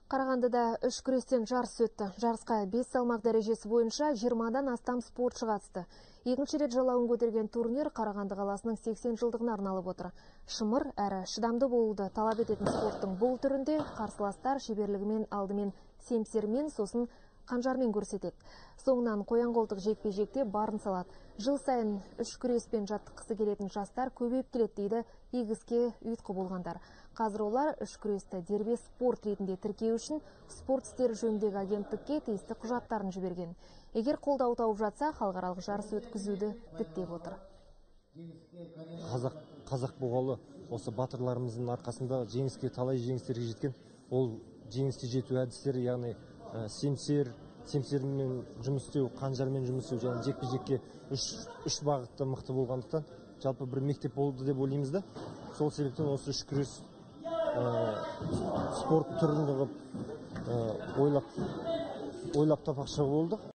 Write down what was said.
Қарағандыда үш күрестен жарыс өтті. Жарысқа 5 салмақ дәрежесі бойынша 20-дан астам спортшы қатысты. Екінші рет жалауын көтерген турнир Қарағанды қаласының 80 жылдығына арналып отыр. Шымыр әрі шыдамды болуды талап ететін спорттың бұл түрінде қарсыластар шеберлігімен алдымен семсермен, сосын қанжармен көрсетеді. Соңынан қоян-қолтық жекпе-жекте барын салады. Жыл сайын үш күреспен жаттыққысы келетін жастар көбейіп келеді, дейді игі іске ұйытқы болғандар. Қазір олар үш күресті дербес спорт ретінде тіркеу үшін спорт істері жөніндегі агенттікке тиісті құжаттарын жіберген. Егер қолдау тауып жатса, халықаралық жарыс өткізуді діттеп отыр. Қазақ болғалы осы батырларымыздың арқасында жеңіске, талай жеңістерге жеткен. Ол жеңіске жету әдістері, яғни семсермен жұмыс істеу, қанжармен жұмыс істеу және жекпе-жекке үш бағытта мықты болғандықтан жалпы бір мектеп болды деп ойлаймыз да. Сол себептен осы үш күрес спорт түрін қылып, ойлап тапақшы болдық.